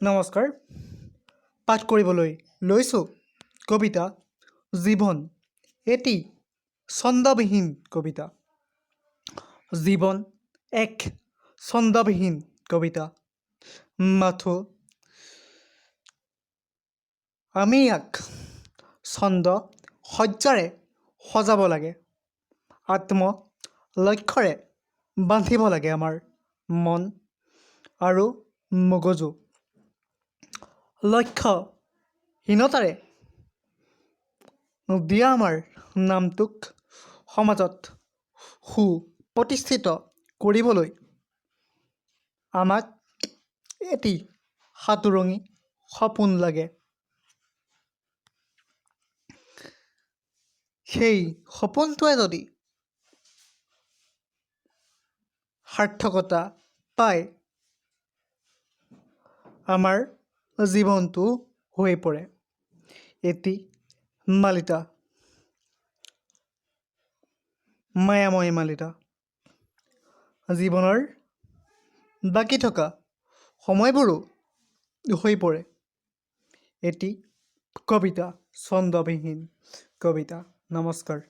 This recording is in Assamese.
নমস্কাৰ। পাঠ কৰিবলৈ লৈছোঁ কবিতা জীৱন, এটি ছন্দবিহীন কবিতা। জীৱন এক ছন্দবিহীন কবিতা মাথো, আমি ইয়াক ছন্দ সজ্জাৰে সজাব লাগে, আত্ম লক্ষ্যৰে বান্ধিব লাগে আমাৰ মন আৰু মগজু। লক্ষ্যহীনতাৰে দিয়া আমাৰ নামটোক সমাজত সুপ্ৰতিষ্ঠিত কৰিবলৈ আমাক এটি সাতোৰঙী সপোন লাগে। সেই সপোনটোৱে যদি সাৰ্থকতা পায়, আমাৰ জীৱনটো হৈ পৰে এটি মালিতা, মায়াময় মালিতা। জীৱনৰ বাকী থকা সময়বোৰো হৈ পৰে এটি কবিতা, ছন্দবিহীন কবিতা। নমস্কাৰ।